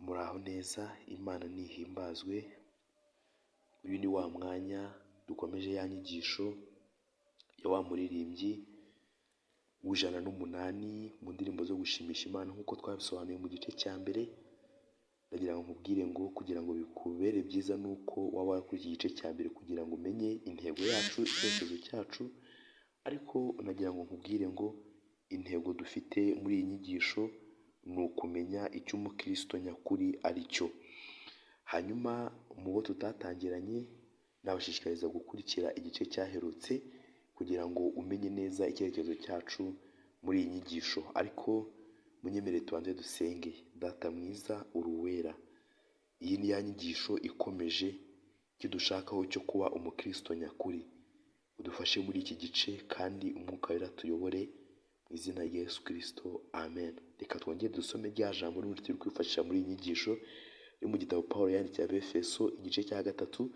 Muraho neza, Imana nihimbazwe, uyu ni wa mwanya dukomeje ya nyigisho ya wa muririmbyi w'108 mu ndirimbo zo gushimisha Imana nk'uko twabisobanuye mu gice cya mbere. Ndagira ngo nkubwire ngo kugira ngo bikubere byiza ni uko waba warakurikiye igice cya mbere kugira ngo umenye intego yacu, icyerekezo cyacu. Ariko nagira ngo nkubwire ngo intego dufite muri iyi nyigisho ni ukumenya icyo umukristo nyakuri ari cyo. Hanyuma mu bo tutatangiranye, nabashishikariza gukurikira igice cyaherutse kugira ngo umenye neza icyerekezo cyacu muri iyi nyigisho. Ariko munyemerere tubanze dusenge. Data mwiza, uri uwera. Iyi ni ya nyigisho ikomeje icyo cyo kuba umukristo nyakuri. Udufashe muri iki gice kandi Umwuka Wera tuyobore mu izina rya Yesu Kristo, amen. Reka twongere dusome rya jambo n'ubundi turi kwifashisha muri iyi nyigisho, riri mu gitabo Pawulo yandikiye Abefeso, igice cya 3,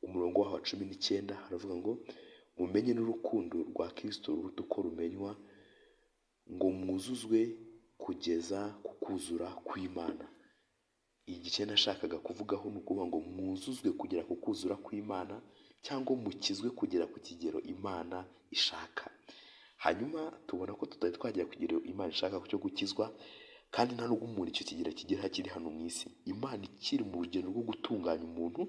umurongo waho wa 19, haravuga ngo: "Mumenye n'urukundo rwa Kristo ruruta uko rumenywa, ngo mwuzuzwe kugeza ku kuzura kw'Imana." Igice nashakaga kuvugaho ni ukuvuga ngo mwuzuzwe kugera ku kuzura kw'Imana, cyangwa mukizwe kugera ku kigero Imana ishaka. Hanyuma tubona ko tutari twagera ku kigero Imana ishaka cyo gukizwa, kandi nta nubwo umuntu icyo kigero kigera akiri hano mu isi. Imana ikiri mu rugendo rwo gutunganya umuntu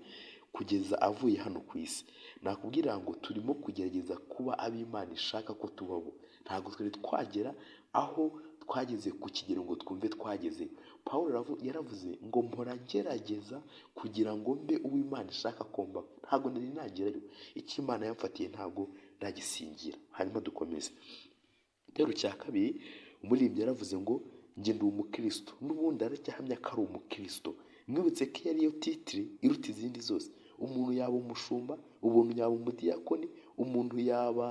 kugeza avuye hano ku isi. Nakubwira ngo turimo kugerageza kuba abo Imana ishaka ko tubabo. Ntabwo twari twagera aho twageze ku kigero ngo twumve twageze. Pawulo yaravuze ngo: "Mpora ngerageza kugira ngo mbe uwo Imana ishaka ko mba." Ntabwo nari nagerayo. Icyo Imana yamfatiye ntabwo ndagisingira. Hanyuma dukomeze. Igitero cya kabiri, umuririmbyi yaravuze ngo: "Njye ndi umukristo." N'ubundi aracyahamya ko ari umukristo. Mwibutse ko iyo ariyo titre iruta izindi zose. Umuntu yaba umushumba, umuntu yaba umudiyakoni, umuntu yaba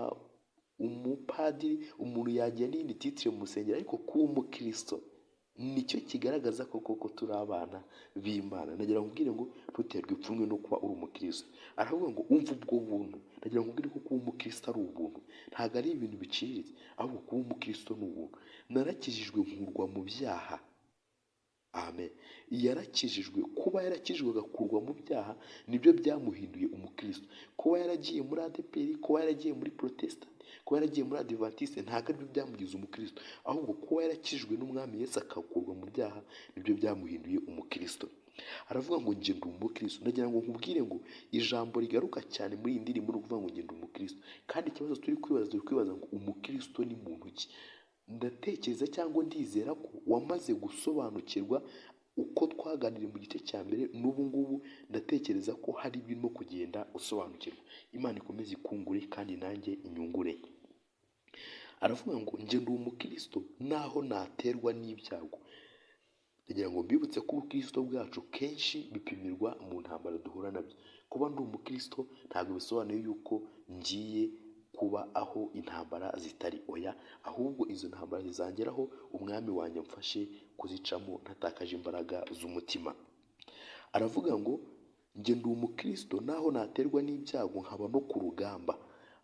umupadiri, umuntu yagira n'iyindi titre mu rusengero, ariko kuba umukristo nicyo kigaragaza ko koko turi abana b'Imana. Nagira ngo nkubwire ngo ntuterwe ipfunwe no kuba uri umukristo. Aravuga ngo: "Umva ubwo buntu." Nagira ngo nkubwire ko kuba umukristo ari ubuntu, ntabwo ari ibintu biciriritse, ahubwo kuba umukristo ni ubuntu. "Narakijijwe nkurwa mu byaha." Amen. Yarakijijwe, kuba yarakijijwe agakurwa mu byaha nibyo byamuhinduye umukristo. Kuba yaragiye muri ADEPR, kuba yaragiye muri Protestant, kuba yaragiye muri Adventiste, ntabwo aribyo byamugize umukristo, ahubwo kuba yarakijijwe n'Umwami Yesu agakurwa mu byaha nibyo byamuhinduye umukristo. Aravuga ngo: "Njye ndi umukristo." Ndagira ngo nkubwire ngo ijambo rigaruka cyane muri iyi ndirimbo ni ukuvuga ngo: "Njye ndi umukristo." Kandi ikibazo turi kwibaza ngo: umukristo ni muntu ki? Ndatekereza cyangwa ndizera ko wamaze gusobanukirwa uko twaganiriye mu gice cya mbere. N'ubu ngubu ndatekereza ko hari ibyo urimo kugenda usobanukirwa. Imana ikomeze ikungure kandi nanjye inyungure. Aravuga ngo: "Njye ndi umukristo naho naterwa n'ibyago." Ndagira ngo mbibutse ko ubukristo bwacu kenshi bipimirwa mu ntambara duhura nabyo. Kuba ndi umukristo ntabwo bisobanuye yuko ngiye kuba aho intambara zitari, oya, ahubwo izo ntambara zizangeraho, Umwami wanjye amfashe kuzicamo ntatakaje imbaraga z'umutima. Aravuga ngo: "Njye ndi umukristo naho naterwa n'ibyago nkaba no ku rugamba."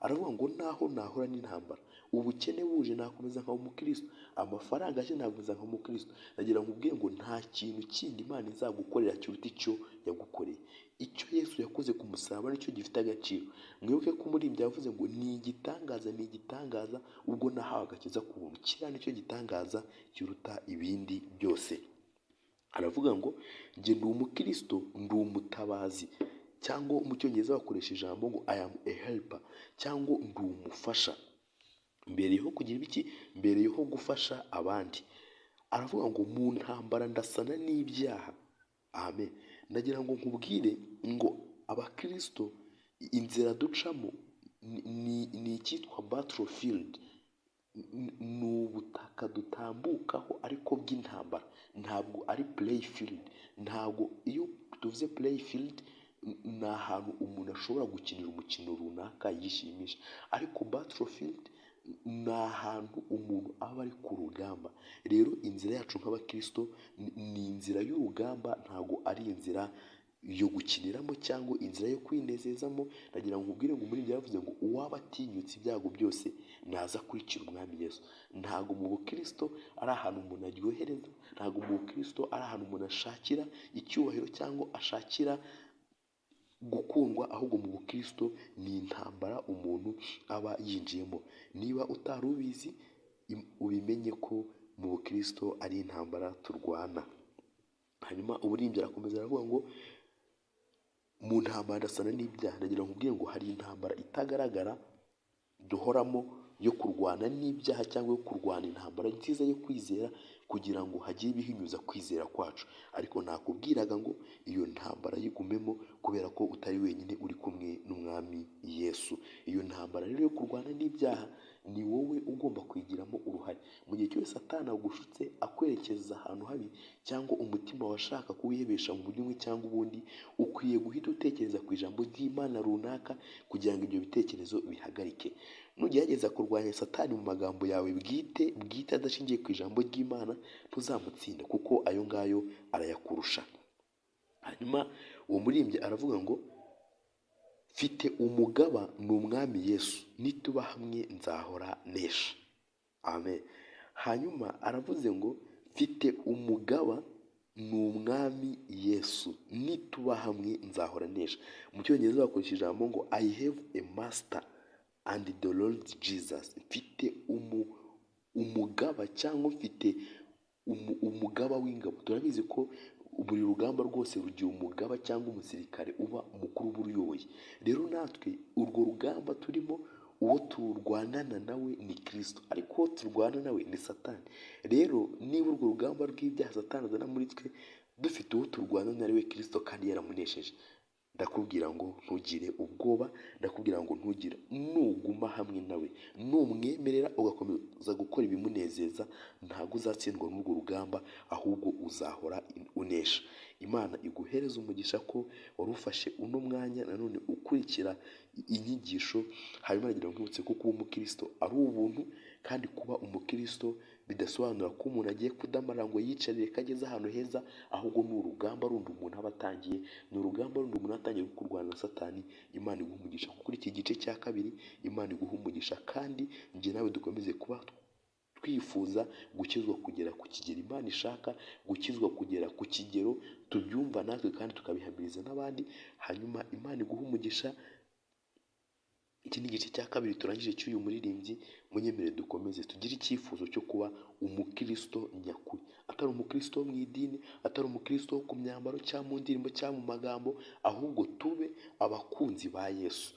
Aravuga ngo: "Naho nahura n'intambara, ubukene buje, nakomeza nkaba umukristo, amafaranga aje, nakomeza nkaba umukristo." Ndagira ngo ubwire ngo nta kintu kindi Imana izagukorera kiruta icyo yagukoreye. Icyo Yesu yakoze ku musaraba nicyo gifite agaciro. Mwibuke ko umuririmbyi yavuze ngo: "Ni igitangaza, ni igitangaza ubwo nahawe agakiza ku buntu." Kiriya nicyo gitangaza kiruta ibindi byose. Aravuga ngo: "Njye ndi umukristo, ndi umutabazi," cyangwa mu Cyongereza bakoresha ijambo ngo "I am a helper", cyangwa ndi umufasha. Mbereyeho kugira ibiki? Mbereyeho gufasha abandi. Aravuga ngo: "Mu ntambara ndasana n'ibyaha." Amen. Ndagira ngo nkubwire ngo abakristo inzira ducamo ni icyitwa battlefield, ni ubutaka dutambukaho ariko bw'intambara, ntabwo ari playfield. Ntabwo iyo tuvuze playfield ni ahantu umuntu ashobora gukinira umukino runaka yishimisha, ariko battlefield ni ahantu umuntu aba ari ku rugamba. Rero inzira yacu nk'abakristo ni inzira y'urugamba, ntabwo ari inzira yo gukiniramo cyangwa inzira yo kwinezezamo. Ndagira ngo nkubwire ngo umuririmbyi yaravuze ngo uwaba atinyutse ibyago byose naza akurikira Umwami Yesu. Ntabwo mu bukristo ari ahantu umuntu aryohereza, ntabwo mu bukristo ari ahantu umuntu ashakira icyubahiro cyangwa ashakira gukundwa, ahubwo mu bukristo ni intambara umuntu aba yinjiyemo. Niba utari ubizi, ubimenye ko mu bukristo ari intambara turwana. Hanyuma umuririmbyi arakomeza aravuga ngo mu ntambara ndasana n'ibyaha. Ndagira ngo nkubwire ngo hari intambara itagaragara duhoramo yo kurwana n'ibyaha cyangwa yo kurwana intambara nziza yo kwizera, kugira ngo hagire ibihinyuza kwizera kwacu. Ariko nakubwiraga ngo iyo ntambara yigumemo, kubera ko utari wenyine, uri kumwe n'Umwami Yesu. Iyo ntambara rero yo kurwana n'ibyaha ni wowe ugomba kuyigiramo uruhare. Mu gihe cyose Satani agushutse akwerekeza ahantu habi, cyangwa umutima washaka kuwihebesha mu buryo bumwe cyangwa ubundi, ukwiye guhita utekereza ku ijambo ry'Imana runaka kugira ngo ibyo bitekerezo bihagarike. Nugerageza kurwanya Satani mu magambo yawe bwite bwite adashingiye ku ijambo ry'Imana, ntuzamutsinda, kuko ayo ngayo arayakurusha. Hanyuma uwo muririmbyi aravuga ngo mfite umugaba ni Umwami Yesu, nituba hamwe nzahora nesha. Amen. Hanyuma aravuze ngo mfite umugaba ni Umwami Yesu, nituba hamwe nzahora nesha. Mu Cyongereza bakoresha ijambo ngo "I have a master and the Lord Jesus". Mfite umugaba cyangwa mfite umugaba w'ingabo. Turabizi ko buri rugamba rwose rugira umugaba cyangwa umusirikare uba umukuru uba uruyoboye. Rero natwe urwo rugamba turimo, uwo turwanana nawe ni Kirisito, ariko uwo turwana nawe ni Satani. Rero niba urwo rugamba rw'ibyaha Satani azana muri twe dufite uwo turwana na we Kirisito kandi yaramunesheje, ndakubwira ngo ntugire ubwoba, ndakubwira ngo ntugire, nuguma hamwe nawe, numwemerera ugakomeza gukora ibimunezeza, ntabwo uzatsindwa n'urwo rugamba, ahubwo uzahora unesha. Imana iguhereze umugisha ko wari ufashe uno mwanya nanone ukurikira inyigisho. Hanyuma nagira ngo nkwibutse ko kuba umukristo ari ubuntu, kandi kuba umukristo bidasobanura ko umuntu agiye kudamarara ngo yicarire ko ageze ahantu heza, ahubwo ni urugamba rundi umuntu aba atangiye, ni urugamba rundi umuntu atangiye kurwana na Satani. Imana iguha umugisha kuri iki gice cya kabiri, Imana iguha umugisha, kandi njye nawe dukomeze kuba twifuza gukizwa kugera ku kigero Imana ishaka, gukizwa kugera ku kigero tubyumva natwe kandi tukabihamiriza n'abandi. Hanyuma Imana iguha umugisha. Iki ni igice cya kabiri turangije cy'uyu muririmbyi. Munyemere dukomeze tugire icyifuzo cyo kuba umukristo nyakuri, atari umukristo wo mu idini, atari umukristo wo ku myambaro cyangwa mu ndirimbo cyangwa mu magambo, ahubwo tube abakunzi ba Yesu.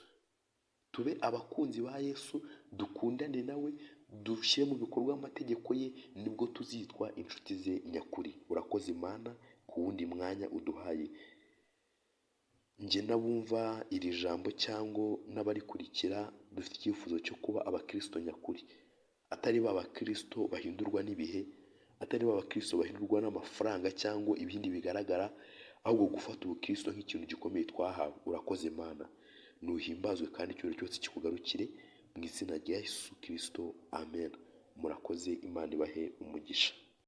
Tube abakunzi ba Yesu, dukundane nawe, dushyire mu bikorwa amategeko ye, nibwo tuzitwa inshuti ze nyakuri. Urakoze Imana ku wundi mwanya uduhaye. Njye n'abumva iri jambo cyangwa n'abarikurikira dufite icyifuzo cyo kuba abakristo nyakuri, atari ba bakristo bahindurwa n'ibihe, atari ba bakristo bahindurwa n'amafaranga cyangwa ibindi bigaragara, ahubwo gufata ubukristo nk'ikintu gikomeye twahawe. Urakoze Mana, nuhimbazwe kandi icyubahiro cyose kikugarukire mu izina rya Yesu Kristo, amen. Murakoze, Imana ibahe umugisha.